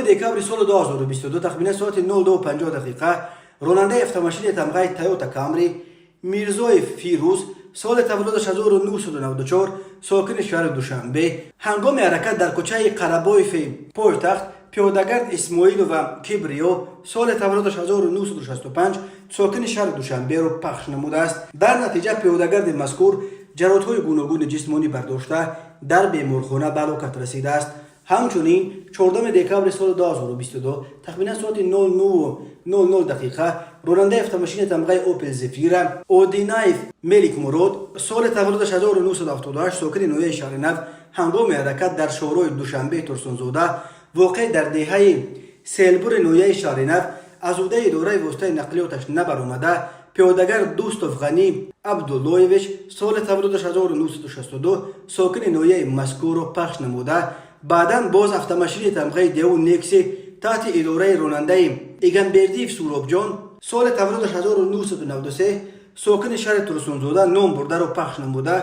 Декабри соли 2022, тахминан соати 02:50 дақиқа, ронандаи автомошини тамғаи Тойота Камри Мирзоев Фирӯз, соли таваллудаш 1994, сокини шаҳри Душанбе, ҳангоми ҳаракат дар кӯчаи Қарабоеви пойтахт пиёдагард Исмоилова Кибриё, соли таваллудаш 1965, сокини шаҳри Душанберо пахш намудааст. Дар натиҷа пиёдагарди мазкур ҷароҳатҳои гуногуни ҷисмонӣ бардошта, дар беморхона ба ҳалокат расидааст. Ҳамчунин, 4 декабри соли 2022, тахминан соати 09:00 дақиқа, ронандаи автомошини тамғаи Опел Зефира Одинаев Меликмурод, соли таваллудаш 1978, сокини ноҳияи Шаҳринав, ҳангоми ҳаракат дар шоҳроҳи Душанбе Турсунзода, воқеъ дар деҳаи Селбури ноҳияи Шаҳринав, аз ӯҳдаи идораи воситаи нақлиёташ набаромада, пиёдагард Дӯстов Ғанӣ Абдуллоевич, соли таваллудаш 1962, сокини ноҳияи мазкурро пахш намуда, баъдан боз автомошини тамғаи Деу Некси таҳти идораи ронандаи Иганбердиев Суробҷон, соли таваллудаш 1993, сокини шаҳри Турсунзода ном бурдаро пахш намуда,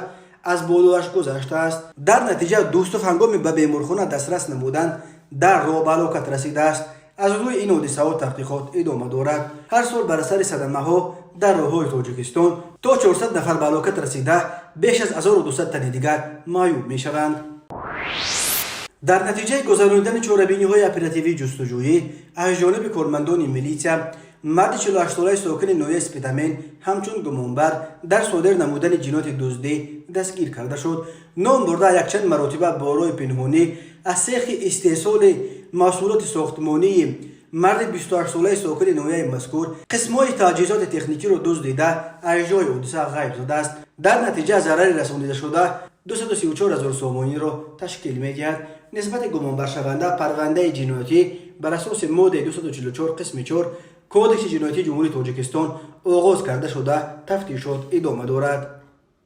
аз болояш гузаштааст. Дар натиҷа Дӯстов ҳангоми ба беморхона дастрас намудан дар роҳ ба ҳалокат расидааст. Аз рӯи ин ҳодисаҳо таҳқиқот идома дорад. Ҳар сол бар асари садамаҳо дар роҳҳои Тоҷикистон то 400 нафар ба ҳалокат расида, беш аз 1200 тани дигар маъюб мешаванд. Дар натиҷаи гузаронидани чорабиниҳои оперативии ҷустуҷӯӣ аз ҷониби кормандони милитсия, марди 48-солаи сокини ноҳияи Спитамен ҳамчун гумонбар дар содир намудани ҷинояти дуздӣ дастгир карда шуд. Ном бурда якчанд маротиба бо роҳи пинҳонӣ аз сехи истеҳсоли маҳсулоти сохтмонии марди 28-солаи сокини ноҳияи мазкур қисмҳои таҷҳизоти техникиро дуздида, аз ҷои ҳодиса ғайб задааст. Дар натиҷа зарари расонидашуда 234 ҳазор сомониро ташкил медиҳад. Нисбати гумонбаршаванда парвандаи ҷиноятӣ бар асоси моддаи 244 қисми 4 Кодекси ҷиноятии Ҷумҳурии Тоҷикистон оғоз карда шуда, тафтишот идома дорад.